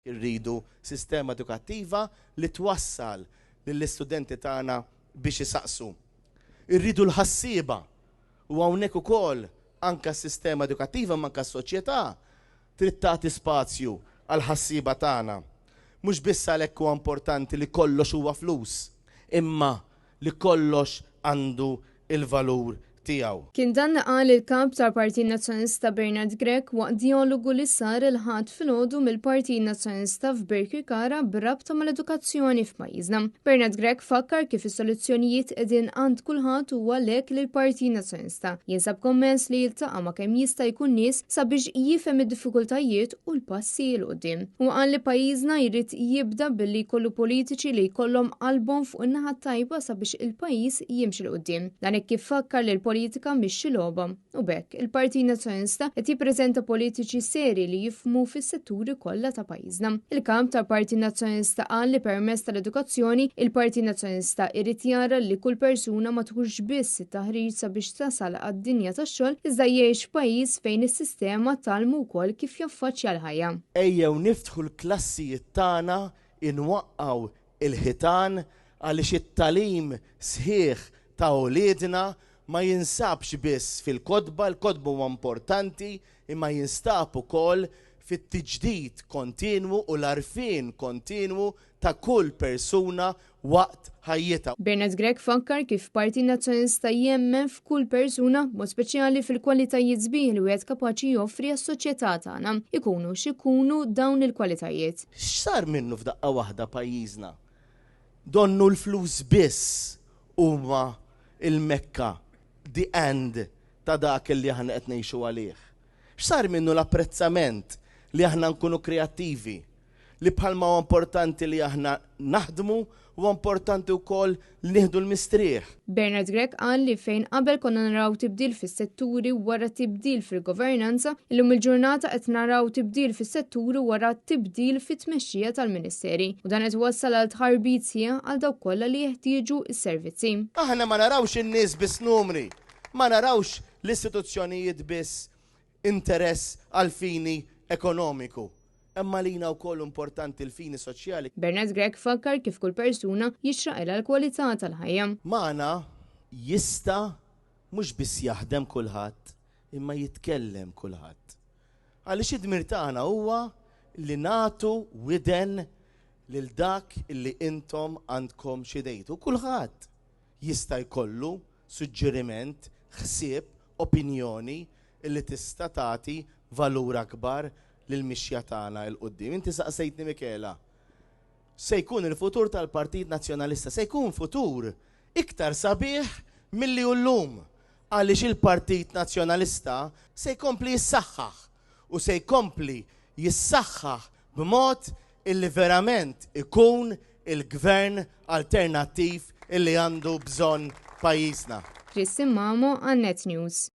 Irridu sistema edukattiva li twassal lill-istudenti tagħna biex isaqsu. Irridu l-ħassieba u hawnhekk ukoll anke s-sistema edukattiva imma anke s-soċjetà trid tagħti spazju għall-ħassieba tagħna. Mhux biss għalhekk huwa importanti li kollox huwa flus, imma li kollox għandu l-valur tiegħu. Kien dan li qal il-Kap tal-Partit Nazzjonalista Bernard Grech waqt djalogu li sar il-Ħadd filgħodu mill-Partit Nazzjonalista f'Birkirkara b'rabta mal-edukazzjoni f'pajjiżna. Bernard Grech fakkar kif is-soluzzjonijiet qegħdin għand kulħadd u għalhekk li l-Partit Nazzjonalista jinsab kommess li jiltaqa' ma' kemm jista' jkun nies sabiex jifhem id-diffikultajiet u l-passi 'l quddiem. Huwa qal li pajjiżna jrid jibda billi jkollu politiċi li jkollhom qalbhom fuq in-naħa t-tajba sabiex il-pajjiż jimxi 'l quddiem. Dan hekk kif fakkar li l-politika mhix xi logħba u b'hekk il-Partit Nazzjonalista qed jippreżenta politiċi seri li jifhmu fis-setturi kollha ta' pajjiżna. Il-Kap tal-Partit Nazzjonalista qal li permezz tal-edukazzjoni, il-Partit Nazzjonalista irid jara li kull persuna ma tħux biss it-taħriġ sabiex tasal għad-dinja tax-xogħol iżda jgħix f'pajjiż fejn is-sistema tgħallmu wkoll kif jaffaċċja l-ħajja. Ejjew niftħu l-klassijiet tagħna, inwaqqgħu l-ħitan għaliex it-tagħlim sħiħ ta' uliedna ma jinsabx biss fil-kotba, il-kotba huma importanti imma jinstab ukoll fit-tiġdid kontinwu u l-għarfien kontinwu ta' kull persuna waqt ħajjitha. Bernard Grech fakkar kif Partit Nazzjonalista jemmen f'kull persuna, b'mod speċjali fil-kwalitajiet sbieħ li wieħed kapaċi joffri għas-soċjetà tagħna, ikunu x'ikunu dawn il-kwalitajiet. X'sar minnu f'daqqa waħda pajjiżna? Donnu l-flus biss huma l-Mekka, the end ta' dak li aħna qed ngħixu għalih. X'sar minnu l-apprezzament li aħna nkunu kreattivi, li bħalma huwa importanti li aħna naħdmu, huwa importanti wkoll li nieħdu l-mistrieħ. Bernard Grech qal li fejn qabel konna naraw tibdil fis-setturi wara tibdil fil-governanza, illum il-ġurnata qed naraw tibdil fis-setturi wara tibdil fit-tmexxija tal-ministeri u dan qed iwassal għal tħarbit sħiħ għal dawk kollha li jeħtieġu s-servizzi. Aħna ma narawx in-nies biss numri, ma narawx l-istituzzjonijiet biss interess għall-fini ekonomiku. Imma għalina wkoll importanti l-fini soċjali. Bernard Grech fakkar kif kull persuna jixraqilha l-kwalità tal-ħajja. Magħna jista' mhux biss jaħdem kulħadd imma jitkellem kulħadd. Għaliex id-dmir tagħna huwa li nagħtu widen lil dak li intom għandkom xi tgħidu. Kulħadd jista' jkollu suġġeriment, ħsieb, opinjoni li tista' tagħti valur akbar lill-mixja tagħna 'l quddiem. Inti saqsejtni Michela, x'se jkun il-futur tal-Partit Nazzjonalista? Se jkun futur iktar sabiħ milli hu llum għaliex il-Partit Nazzjonalista se jkompli jissaħħaħ u se jkompli jissaħħaħ b'mod illi verament ikun il-gvern alternattiv illi għandu bżonn pajjiżna. Christine Mamo għal Net News.